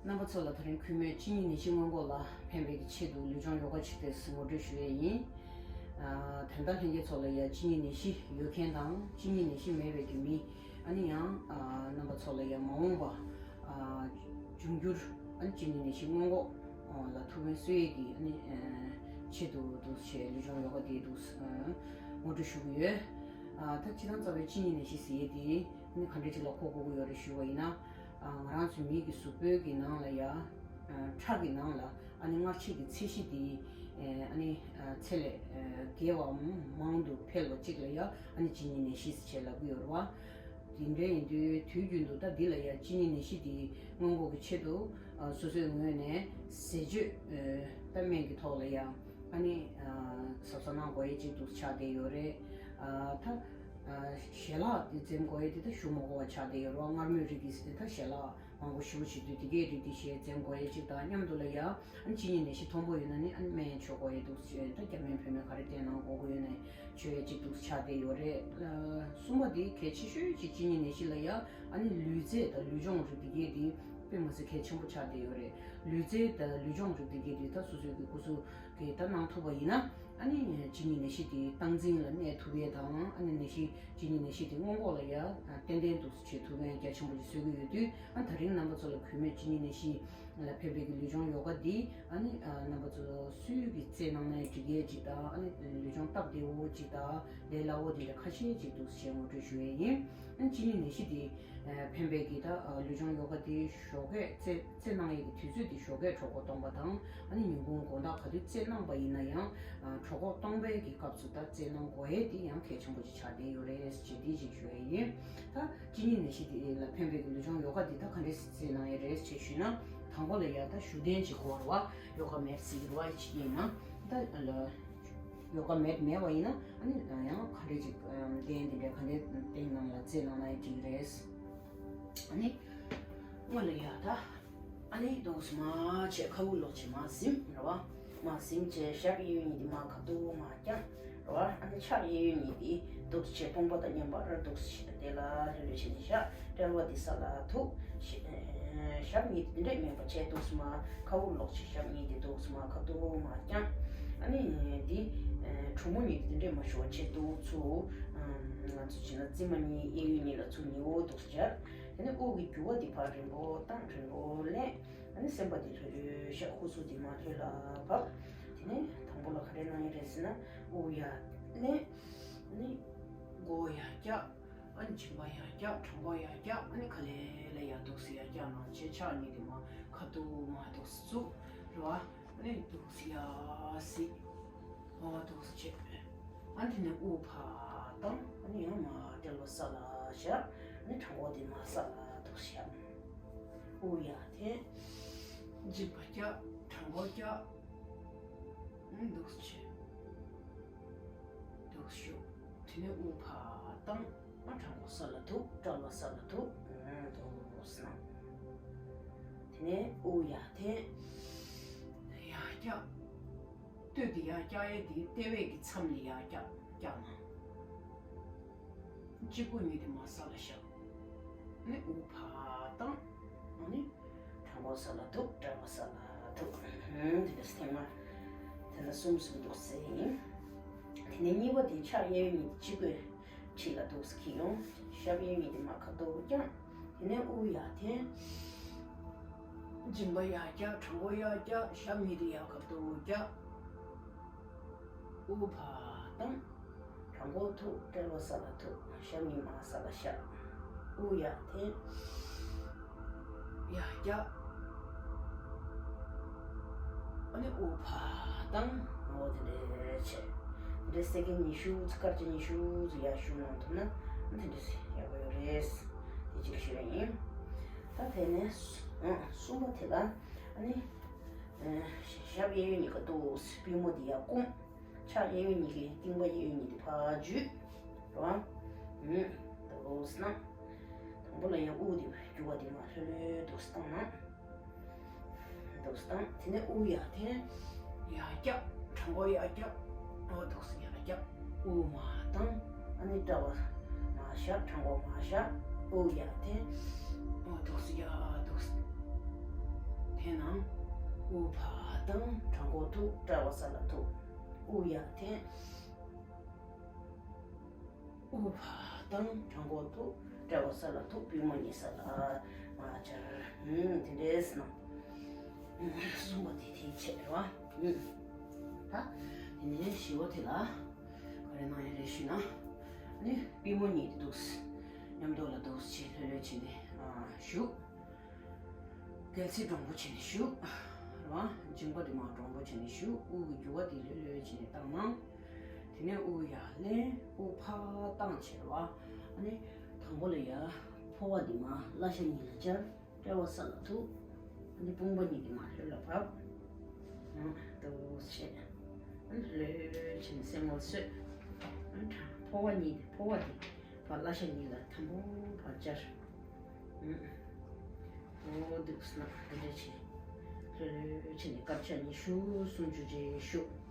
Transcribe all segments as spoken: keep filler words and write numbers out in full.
རྣམ་པ་ཚོ་ལ་ད་རིང་གུས་མོས་གཅིན་སྙི་ནད་གཞི་སྔོན་འགོག་ལ་ཕན་པའི་གི་ཆེད་དུ་ལུས་སྦྱོང་ཡོ་ག་ཅིག་དེ་ངོ་སྤྲོད་ཞུ་ཡས་ཡིན། ཨ། ད་ལྟ་ལྷན་རྒྱས་ཚོ་ལ་ཡ་གཅིན་སྙི་ནད་གཞི་ཡོད་མཁན་དང་གཅིན་སྙི་ནད་གཞི་མེད་པའི་གི་མི། ཨ་ནི་ཡང་ཨ་རྣམ་པ་ཚོ་ལ་ཡ་མ་འོངས་པ་ཨ་འབྱུང་འགྱུར་ཨ་ནི་གཅིན་སྙི་ནད་གཞི་སྔོན་འགོག་ལ་ཐུགས་ཕན་གསོས་ཡས་ཀྱི་ཨ་ནི་ཨ་ཆེད་དུ་འདུག་སེ་ལུས་སྦྱོང་ཡོ་ག་དེ་འདུག་སེ་ཨ་ངོ་སྤྲོད་ཞུ་གི་ཡོད། ཨ་ད་སྤྱིར་བཏང་རྩ་བའི་གཅིན་སྙི་ནད་གཞི་ཟེར་ཡས་དེ་ཨ་ནི་ག་འདྲ་ཅིག་ལ་གོ་དགོས་ཀྱི་ཡོད་རེད་ཞུ་བ་ཡིན་ན། ཨ་ང་རང་ཚོའི་མིའི་གི་གཟུགས་པོའི་གི་ནང་ལ་ཡ་ཨ་ཁྲག་གི་ནང་ལ་ཨ་ནི་མངར་ཆའི་གི་ཚད་གཞི་དེ་ཨ་ནི་ཨ་ཚད་ལས་ཨ་བརྒལ་བའམ་མང་དུ་འཕེལ་བ་གཅིག་ལ་ཡ་ཨ་ནི་གཅིན་སྙི་ནད་གཞི་ཟེར་བྱས་ལབ་ཀྱི་ཡོད་རེད་བ། དེ་འདྲ་ཡིན་དུས་དུས་རྒྱུན་དུ་ད་འདི་ལ་ཡ་གཅིན་སྙི་ནད་གཞི་དེ་སྔོན་འགོག་གི་ཆེད་དུ་ཨ་སོ་སོའི་ངོས་ནས་ཟས་སྤྱོད་ཨ་ད་སྨན་གྱི་ཐོག་ལ་ཡ་ཨ་ནི་ཨ་གཟབ་གཟབ་གནང་དགོས་ཡས་གཅིག་ཏུ་ཆགས་བསྡད་ཡོད་རེད། ཨ་ད་ཨ་ཞལ་ལག་དེ་འཛེམ་དགོས་ཡས་དེ་ད་ཞུ་མ་དགོས་པ་ཆགས་བསྡད་ཡོད་རེད་བ། མངར་མོའི་རིགས་ཀྱི་ད་ཞལ་ལག་མང་པོ་ཞེ་པོ་བྱེད་དུས་དེ་གའི་རིགས་དེ་ཞལ་འཛེམ་དགོས་ཡས་གཅིག་དང་མཉམ་དུ་ལ་ཡ་ཨ་ནི་གཅིན་སྙི་ནད་གཞི་མཐོན་པོ་ཡོད་ན་ནི་ཨ་ནི་སྨན་མཆོད་དགོས་ཡས་འདུག་ཟེར། ད་རྒྱ་སྨན་བོད་སྨན་ག་རེ་བསྟེན་གནང་དགོས་ཀྱི་ཡོད་ན་མཆོད་ཡས་གཅིག་ཏུ་ཆགས་བསྡད་ཡོད་རེད། ཨ་གསུམ་པ་དེ་གལ་ཆེ་ཤོས་ཀྱི་གཅིན་སྙི་ནད་གཞི་ལ་ཡ་ཨ་ནི་ལུས་རྩལ་དང་ལུས་སྦྱོང་རིགས་དེ་གའི་དེ་དཔེ་མ་སྲིད་གལ་ཆེན་པོ་ཆགས་བསྡད་ཡོད་རེད། ལུས་རྩལ་དང་ལུས་སྦྱོང་རིགས་དེ་གའི་དེ་ད་སོ་སོའི་གི་སྐུ་གཟུགས་གི་ད་གནང་ཐུབ་པ་ཡིན་ན་ཨ་ནི་གཅིན་སྙི་ནད་གཞི་དེ་སྟངས་འཛིན་ལ་གནས་ཐུབ་ཡས་དང་ཨ་ནི་ནད་གཞི་གཅིན་སྙི་ནད་གཞི་དེ་སྔོན་འགོག་ལ་ཡ་ཏན་ཏན་དུ་བྱེད་ཐུབ་མཁན་རྒྱ་ཆེན་པོ་ཞིག་བཟོ་གི་ཡོད་དུས། ཨ་ད་རིང་རྣམ་པ་ཚོ་ལ་གུས་མོས་གཅིན་སྙི་ནད་གཞི་ལ་ཕན་པའི་གི་ལུས་སྦྱོང་ཡོ་ག་འདི་ཨ་ནི་ཨ་རྣམ་པ་ཚོ་སུས་གི་རྩེད་གནང་ན་འགྲིག་ཡས་ཅིག་དང་ཨ་ནི་ལུས་སྦྱོང་སྟབས་བདེ་བོ་ཅིག་དང་ལས་སླ་བོ་དེ་འདྲ་ཁ་ཤས་ཅིག་འདུག་ཞེས་ངོ་སྤྲོད་ཞུ་ཡས་ཡིན། ཨ་ནི་གཅིན་སྙི་ནད་གཞི་དེ་ཨ་ཕན་པའི་གི་ད་ཨ་ལུས་སྦྱོང་ཡོ་ག་དེ་ཞོགས་ཀས་རྩེད་རྩེད་གནང་ཡས་ཀྱི་དུས་ཚོད་དེ་ཞོགས་ཀས་གྲོད་ཁོག་སྟོང་པ་དང་ཨ་ནི་ཉིན་གུང་དགོང་དག་ག་དུས་རྩེད་གནང་པ་ཡིན་ན་ཡང་ཨ་གྲོད་ཁོག་སྟོང་པའི་གི་སྐབས་སུ་ད་རྩེད་གནང་དགོས་ཡས་དེ་ཡང་གལ་ཆེན་པོ་ཅིག་ཆགས་བསྡད་ཡོད་རེད་ཅེས་འདི་ཅིག་ཞུ་ཡས་ཡིན། ད་གཅིན་སྙི་ནད་གཞི་དེ་ལ་ཕན་པའི་གི་ལུས་སྦྱོང་ཡོ་ག་འདི་ད་ག་འདྲས་རྩེད་གནང་ཡས་རེད་ཅེས་ཞུས་ན། དང་པོ་ལ་ཡ་ད་བཞུགས་གདན་ཅིག་དགོས་རེད་བ། ཡོ་ག་མེཊ་ཟེར་གི་རེད་བ། ཅིག་ཡིན་ན་ད་ལ་ཡོ་ག་མེཊ་མེད་པ་ཡིན་ན་ཨ་ནི་ཡང་ག་འདྲས་ཅིག་གདན་འདི་འདྲས་ག་འདྲས་སྟེང་ནང་ལ་རྩེད་གནང་ན་ཡང་འགྲིག་རེད། ཨ་ནི་སྔོན་ལ་ཡ་ད་ཨ་ནི་འདུག་སེ་མར་བྱས་ཁ་དབུགས་ལོག་བྱས་མར་གཟིམ་རེད་བ། མར་གཟིམ་བྱས་ཞབས་གཡས་གཉིས་དེ་མར་ཁ་ཐུག་མར་བརྐྱངས་རེད་བ། ཨ་ནི་ཕྱག་གཡས་གཡོན་གཉིས་དེ་འདུག་སེ་བྱས་དཔུང་པ་དང་མཉམ་པར་འདུག་སེ་བྱས་དེ་ལ་ལྷོད་ལྷོད་བྱས་ནས་བཞག་དཔྲལ་བ་དེ་ས་ལ་ཐུག་ཞབས་གཉིས་དེ་འདྲས་མིན་པ་བྱས་འདུག་སེ་མར་ཁ་དབུགས་ལོག་བྱས་ཞབས་གཉིས་དེ་འདུག་སེ་མར་ཁ་ཐུག་མར་བརྐྱངས། ཨ་ནི་དེ་གྲུ་མོ་གཉིས་དེ་འདྲས་མ་ཞུ་བ་བྱས་འདུག་ཚུར་ང་ཚོ་བྱས་ན་རྩིབ་མ་གཉིས་གཡས་གཡོན་གཉིས་ལ་ཚུར་ཉེ་བོ་འདུག་སེ་སྦྱར། དེ་ནས་དབུགས་ཀྱི་རྒྱུ་བ་དེ་ཕར་རིང་པོ་བཏང་རིང་པོ་ལེན། ཨ་ནི་སེམས་པ་དེ་ལྷོད་ལྷོད་བཞག་ཧུ་སུ་དེ་མར་ལྷོད་ལ་བབས། དེ་ནས་དང་པོ་ལ་ག་རེ་གནང་ཡས་རེད་ཟེར་ན་དབུགས་ཡར་ལེན། ཨ་ནི་མགོ་ཡར་བཀྱག་ཨ་ནི་མཇིང་པ་ཡར་བཀྱག་བྲང་ཁོག་ཡར་བཀྱག་ཨ་ནི་ཁ་ལེ་ལེ་ཡར་འདུག་སེ་ཡར་བཀྱག་གནང་བྱས་ཕྱག་གཉིས་དེ་མར་ཁ་ཐུག་མར་འདུག་སེ་བཙུགས་རེད་བ། ཨ་ནི་འདུག་སེ་ཡར་གཟིགས། ཨོ་འདུག་སེ་བྱས། ཨ་ནི་དེ་ནས་དབུགས་ཕར་བཏང་། ཨ་ནི་ཡང་མར་དཔྲལ་བ་ས་ལ་བཞག་ཨ་ནི་བྲང་ཁོག་དེ་མར་ས་ལ་འདུག་སེ་བཞག་དབུགས་ཡར་འཐེན། མཇིང་པ་བཀྱག་བྲང་ཁོག་བཀྱག་ཨ་ནི་འདུག་སེ་བྱས། འདུག་སེ་བཞུགས། དེ་ནས་དབུགས་ཕར་བཏང་། ཨ་བྲང་ཁོག་ས་ལ་ཐུག་དཔྲལ་བ་ས་ལ་ཐུག་ཨ་འདུག་སེ་གནང་། དེ་ནས་དབུགས་ཡར་འཐེན། ཡར་བཀྱག་སྟོད་དེ་ཡར་བཀྱག་ཡས་དེ་ལྟེ་བའི་གི་མཚམས་ལ་ཡར་བཀྱག་བཀྱག་ན། དཔྱི་མགོ་གཉིས་དེ་མར་ས་ལ་བཞག་ནི་དབུགས་ཕར་བཏང་། ཨ་ནི་བྲང་ཁོག་ས་ལ་ཐུག་དཔྲལ་བ་ས་ལ་ཐུག་དེ་འདྲ་ཐེངས་མ་དེ་འདྲ་གསུམ་གསུམ་འདུག་སེ་ཡིན། དེ་ནས་གཉིས་པ་དེ་ཕྱག་གཡས་གཡོན་གཉིས་དཔྱི་མགོའི་འཁྲིས་ལ་འདུག་སེ་འཁྱེར་ཡོང་། ཞབས་གཡས་གཡོན་གཉིས་དེ་མར་ཁ་ཐུག་བརྐྱངས། དེ་ནས་དབུགས་ཡར་འཐེན། མཇིང་པ་ཡར་བཀྱག་བྲང་ཁོག་ཡར་བཀྱག་ཞབས་གཉིས་དེ་ཡར་ཁ་ཐུག་བཀྱག་དབུགས་ཕར་བཏང་། བྲང་ཁོག་ཐུག་དཔྲལ་བ་ས་ལ་ཐུག་ཞབས་གཉིས་མར་ས་ལ་བཞག་དབུགས་ཡར་འཐེན། ཡར་བཀྱག་ཨ་ནི་དབུགས་ཕར་བཏང་། འོ་དེ་འདྲས་བྱས། དེ་འདྲས་སེ་ཀེན་ཉི་ཤུ་ཙམ་སྐར་ཆ་ཉི་ཤུ་ཙམ་ཡར་ཞུ་གནང་ཐུབ་ན་དེ་འདྲས་ཡག་པོ་ཡོད་རེད། དེ་གཅིག་ཞུ་ཡ་ཡིན། ད་དེ་ནས་གསུམ་པ་དེ་ལ་ཨ་ནི། ཞབས་གཡས་གཡོན་གཉིས་ཀ་འདུག་སེ་པུས་མོ་འདི་ཡར་བསྐུམ། ཕྱག་གཡས་གཡོན་གཉིས་ཀའི་རྟིང་པ་གཡས་གཡོན་གཉིས་འདི་ཕར་འཇུས། རེད་བ། འདུག་སེ་གནང་། དང་པོ་ལ་ཡང་དབུགས་འདི་རྒྱུ་བ་འདི་མར་ལྷོད་ལྷོད་འདུག་སེ་བཏང་གནང་། འདུག་སེ་བཏང་། དེ་ནས་དབུགས་ཡར་འཐེན། ཡར་བཀྱག་བྲང་ཁོག་ཡར་བཀྱག་ཨོ་འདུག་སེ་ཡར་བཀྱག་དབུགས་མར་བཏང་། ཨ་ནི་དཔྲལ་བ་མར་བཞག་བྲང་ཁོག་མར་བཞག་དབུགས་ཡར་འཐེན། ཨོ་འདུག་སེ་ཡར་འདུག་སེ། དེ་ནང་དབུགས་ཕར་བཏང་། བྲང་ཁོག་ཐུག། དཔྲལ་བ་ས་ལ་ཐུག། དབུགས་ཡར་འཐེན། དབུགས་ཕར་བཏང་། བྲང་ཁོག་ཐུག། དཔྲལ་བ་ས་ལ་ཐུག། པུས་མོ་གཉིས་ས་ལ་མར་སྦྱར། ཨུམ། དེ་འདྲས་ནང་། ཨུམ། གསུམ་པ་དེ་དེའི་ཆེད་རེད་བ། ཨུམ། ད་དེ་ནས་བཞི་པ་དེ་ལ་ག་རེ་གནང་ཡ་རེད་ཞུས་ན། ཨ་ནི་པུས་མོ་གཉིས་འདུག་མཉམ་དུ་ལ་འདུག་བྱས་ལྷོད་ལྷོད་བྱས་ནས་ཨ་བཞུགས། རྒྱལ་སྲིད་སྒྲོམ་བུ་བྱས་ནས་བཞུགས། རེད་བ། མཇིང་པ་དེ་མར་སྒྲོམ་བུ་བྱས་ནས་བཞུགས། དབུགས་ཀྱི་རྒྱུ་བ་དེ་ལྷོད་ལྷོད་བྱས་ནས་བཏང་གནང་། དེ་ནས་དབུགས་ཡར་ལེན། དབུགས་ཕར་བཏང་བྱས་རེད་བ། ཨ་ནི་དང་པོ་ལ་ཡ་ཕོ་བ་འདི་མར་བརླ་ཤ་གཉིས་ལ་སྦྱར། དཔྲལ་བ་ས་ལ་ཐུག། ཨ་ནི་དཔུང་པ་གཉིས་ཀྱིས་མར་ལྷོད་ལ་བབས། ཨ་འདུག་བྱས། ཨ་ནི་ལྷོད་ལྷོད་བྱས་ནས་སེན་མོ་གསོས། ཨ་ནི་ཕོ་བ་གཉིས་དེ་ཕོ་བ་དེ་ཕར་བརླ་ཤ་གཉིས་ལ་དང་པོ་ཕར་སྦྱར། ཨ་འོ་འདུག་སེ་ན་དེ་འདྲ་བྱས། ལྷོད་ལྷོད་བྱས་ནས་སྐར་ཆ་ཉི་ཤུ་སུམ་ཅུ་ཅིག་བཞུགས།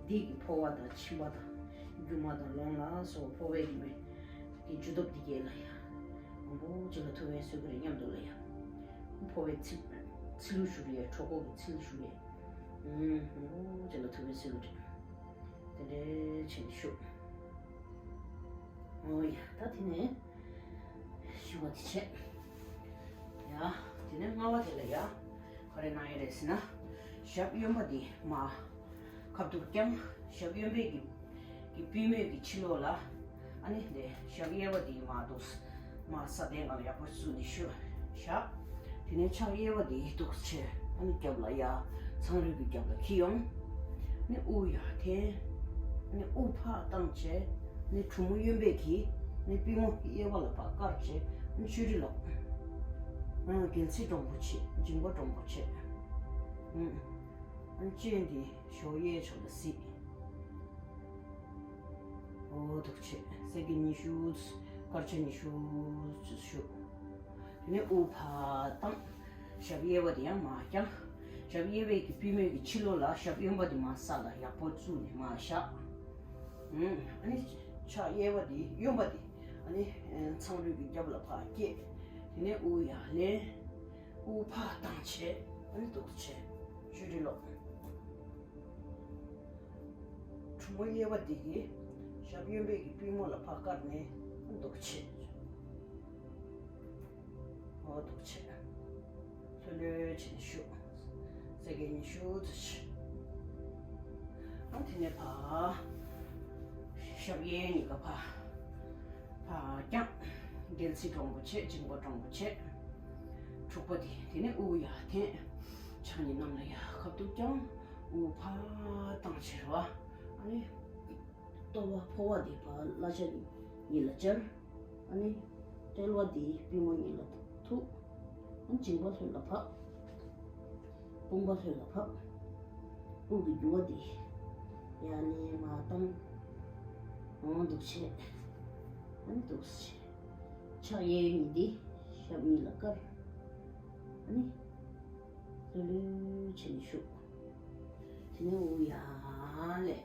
འདི་གི་ཕོ་བ་དང་མཆིན་པ་དང་རྒྱུ་མ་དང་ལོང་ལ་སོགས་ཕོ་བའི་རིགས་མའི་གི་འཇུ་སྟོབས་འདི་གས་ལ་ཡ། མང་པོ་ཅིག་ལ་ཐུབ་པའི་སྲོལ་གི་རེད། མཉམ་དུ་ལ་ཡ། ཕོ་བའི་ཚིལ་ཚིལ་ལུ་ཞུ་རེད། གྲོད་ཁོག་གི་ཚིལ་ཞུ་རེད། ཨུམ། མང་པོ་ཅིག་ལ་ཐུབ་པའི་སྲོལ་གི་རེད། དེ་འདྲའི་བྱས་ནས་བཞུགས། ཨོ་ཡ། ད་དེ་ནས་བཞི་པ་དེ་བྱས། ཡ། དེ་ནས་ལྔ་པ་དེ་ལ་ཡ། ག་རེ་གནང་ཡ་རེད་ཟེར་ན། ཞབས་གཡོན་པ་འདི་མར་ཁ་ཐུག་བརྐྱངས། ཞབས་གཡོན་པའི་གི་གི་པུས་མོའི་གི་ཕྱི་ལོགས་ལ། ཨ་ནི་དེ་ཞབས་གཡས་པ་འདི་མར་འདུག་སེ་མར་ས་གདན་སྒང་ལ་ཡག་པོ་བཙུགས་ནས་བཞུགས། བཞག་དེ་ནས་ཕྱག་གཡས་པ་འདི་འདུག་སེ་བྱས། ཨ་ནི་རྒྱབ་ལ་ཡ། ཚངས་རིས་ཀྱི་རྒྱབ་ལ་འཁྱེར་ཡོང་། ཨ་ནི་དབུགས་ཡར་འཐེན། ཨ་ནི་དབུགས་ཕར་བཏང་བྱས། ཨ་ནི་གྲུ་མོ་གཡོན་པས་ཀྱིས་ཨ་ནི་པུས་མོ་གཡས་པ་ལ་ཕར་བཀར་བྱས། ཨ་ནི་བཅོས་རིས་ལོག་ཨ། རྒྱལ་སྲིད་སྒྲོམ་བུ་བྱས། མཇིང་པ་སྒྲོམ་བུ་བྱས། ཨ། ཨ་ནི་སྤྱན་འདི་གཞོགས་གཡས་ཕྱོགས་ལ་གཟིགས། འོ་འདུག་བྱས། སེ་ཀེན་ཉི་ཤུ། སྐར་ཆ་ཉི་ཤུ་ཙམ་བཞུགས། དེ་ནས་དབུགས་ཕར་བཏང་། ཞབས་གཡས་པ་དེ་ཡང་མར་བརྐྱངས། ཞབས་གཡས་པའི་གི་པུས་མོའི་གི་ཕྱི་ལོགས་ལ་ཞབས་གཡོན་པ་དེ་མར་ས་ལ་ཡག་པོ་བཙུགས་ནས་མར་བཞག་ཨུམ། ཨ་ནི་ཕྱག་གཡས་པ་དེ་གཡོན་པ་དེ་ཨ་ནི་ཚངས་རིས་ཀྱི་རྒྱབ་ལ་ཕར་བསྐྱེད། དེ་ནས་དབུགས་ཡར་ལེན། དབུགས་ཕར་བཏང་བྱས། ཨ་ནི་འདུག་སེ་བྱས། བཅོས་རིས་ལོག་གྲུ་མོ་གཡས་པ་འདི་གིས་ཞབས་གཡོན་པའི་གི་པུས་མོ་ལ་ཕར་བཀར་ནས་འདུག་བྱས། འོ་འདུག་བྱས། ལྷོད་ལྷོད་བྱས་ནས་བཞུགས། སེ་ཀེན་ཉི་ཤུ་ཙམ་བྱས། ཨ་དེ་ནས་ཕར་ཞབས་གཡས་གཉིས་ཀ་ཕར་ཕར་བརྐྱངས། རྒྱལ་སྲིད་སྒྲོམ་བུ་བྱས། མཇིང་པ་སྒྲོམ་བུ་བྱས། དྲུག་པ་དེ། དེ་ནས་དབུགས་ཡར་འཐེན། ཕྱག་གཉིས་གནམ་ལ་ཡར་ཁ་ཐུག་བརྐྱངས། དབུགས་ཕར་བཏང་བྱས་རེད་བ། ཨ་ནི་ལྟོ་བ་ཕོ་བ་དེ་ཕར་བརླ་ཤ་གཉིས་ལ་སྦྱར། ཨ་ནི་དཔྲལ་བ་དེ་པུས་མོ་གཉིས་ལ་ཐུག་ཨ་ནི་མཇིང་པ་ལྷོད་ལ་ཕབ། དཔུང་པ་ལྷོད་ལ་ཕབ། དབུགས་ཀྱི་རྒྱུ་བ་དེ་ཡར་ལེན་མར་བཏང་། འོ་འདུག་བྱས། ཨ་ནི་འདུག་བྱས། ཕྱག་གཡས་གཉིས་དེ་ཞབས་གཉིས་ལ་བཀར། ཨ་ནི་ལྷོད་ལྷོད་བྱས་ནས་བཞུགས། དེ་ནས་དབུགས་ཡར་ལེན།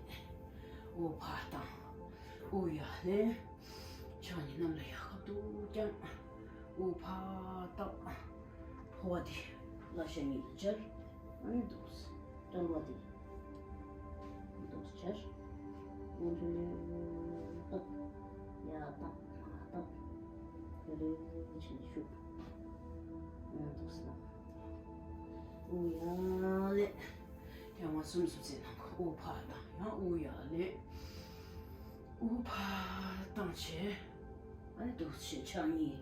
དབུགས་ཕར་བཏང་། དབུགས་ཡར་ལེན། ཕྱག་གཉིས་གནམ་ལ་ཡར་ཁ་ཐུག་བརྐྱངས། དབུགས་ཕར་བཏང་། ཕོ་བ་དེ་བརླ་ཤ་གཉིས་ལ་སྦྱར། ཨ་ནི་འདུག་སེ། དཔྲལ་བ་དེ་འདུག་སེ་སྦྱར། ཨ་ནི་ལྷོད་ལྷོད་བཏང་། ཡར་བཏང་མར་བཏང་། ལྷོད་ལྷོད་བྱས་ནས་བཞུགས། ཨ་ནི་འདུག་སེ་ན། དབུགས་ཡར་ལེན། ཡང་མ་གསུམ་གསུམ་བྱས་ན་དབུགས་ཕར་བཏང་། ཡང་དབུགས་ཡར་ལེན། དབུགས་ཕར་བཏང་བྱས། ཨ་ནི་འདུག་སེ་ཕྱག་གཉིས་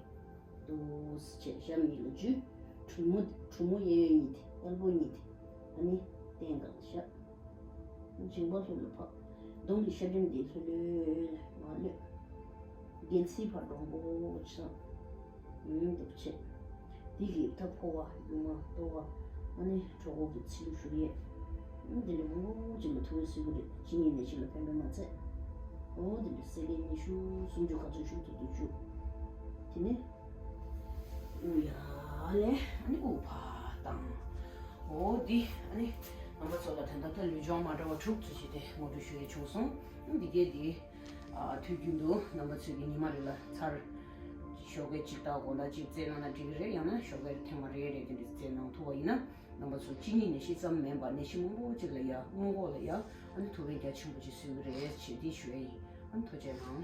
འདུག་སེ་བྱས། ཞབས་གཉིས་ལ་འཇུས། གྲུ་མོ་གྲུ་མོ་གཡས་གཡོན་གཉིས་དེ། དཔྲལ་བ་གཉིས་དེ་ཨ་ནི་སྟེང་ག་ལ་བཞག་མཇིང་པ་ལྷོད་ལ་ཕབ། གདོང་གི་ཤ་སྒྲེམ་དེ་ལྷོད་ལྷོད་ལ་མར་གློད། རྒྱལ་སྲིད་ཕར་སྒྲོམ་བུ་བྱས། ཨུམ། འདུག་བྱས། འདི་གི་ད་ཕོ་བ་རྒྱུ་མ་ལྟོ་བ་ཨ་ནི་གྲོད་ཁོག་གི་ཚིལ་ལུ་ཞུ་ཡས། ཨུམ། འདི་ནི་མང་པོ་ཅིག་ལ་ཐུག་པའི་སྲོལ་རྒྱུན་རེད། གཅིན་སྙི་ནད་གཞི་ལ་ཕན་པས་མ་ཚད། འོ་འདི་ནི་སེ་ཀེན་ཉི་ཤུ་སུམ་ཅུ་ག་ཚོད་ཞུ་ཐུབ་ཐུབ་ཞུ། དེ་ནས་དབུགས་ཡར་ལེན། ཨ་ནི་དབུགས་ཕར་བཏང་། འོ་འདི་ཨ་ནི་རྣམ་པ་ཚོ་ལ་ད་ལྟ་ད་ལུས་སྦྱོང་མ་འདྲ་བ་དྲུག་ཙམ་ཞིག་དེ་ངོ་སྤྲོད་ཞུ་ཡས་བྱུང་སོང་། ཨ་ནི་འདི་གས་འདི། ཨ། དུས་རྒྱུན་དུ་རྣམ་པ་ཚོས་ཀྱི་ཉི་མ་རེ་ལ་ཚར་ཞོགས་ཀས་གཅིག་དང་དགོང་དག་གཅིག་རྩེས་གནང་ན་འགྲིག་གི་རེད། ཡང་ན་ཞོགས་ཀས་ཐེངས་མ་རེ་རེ་དེ་འདྲ་རྩེས་གནང་ཐུབ་པ་ཡིན་ན་ རྣམ་པ་ཚོ་གཅིན་སྙི་ནད་གཞི་ཙམ་མིན་པར་ནད་གཞི་མང་པོ་ཅིག་ལ་ཡ་སྔོན་འགོག་ལ་ཡ་ཨ་ནི་ཐུགས་ཕན་རྒྱ་ཆེན་པོ་ཅིག་གསོས་ཀྱི་རེད་ཅེས་འདི་ཞུ་ཡ་ཡིན། ཨ་ནི་ཐུགས་རྗེ་གནང་།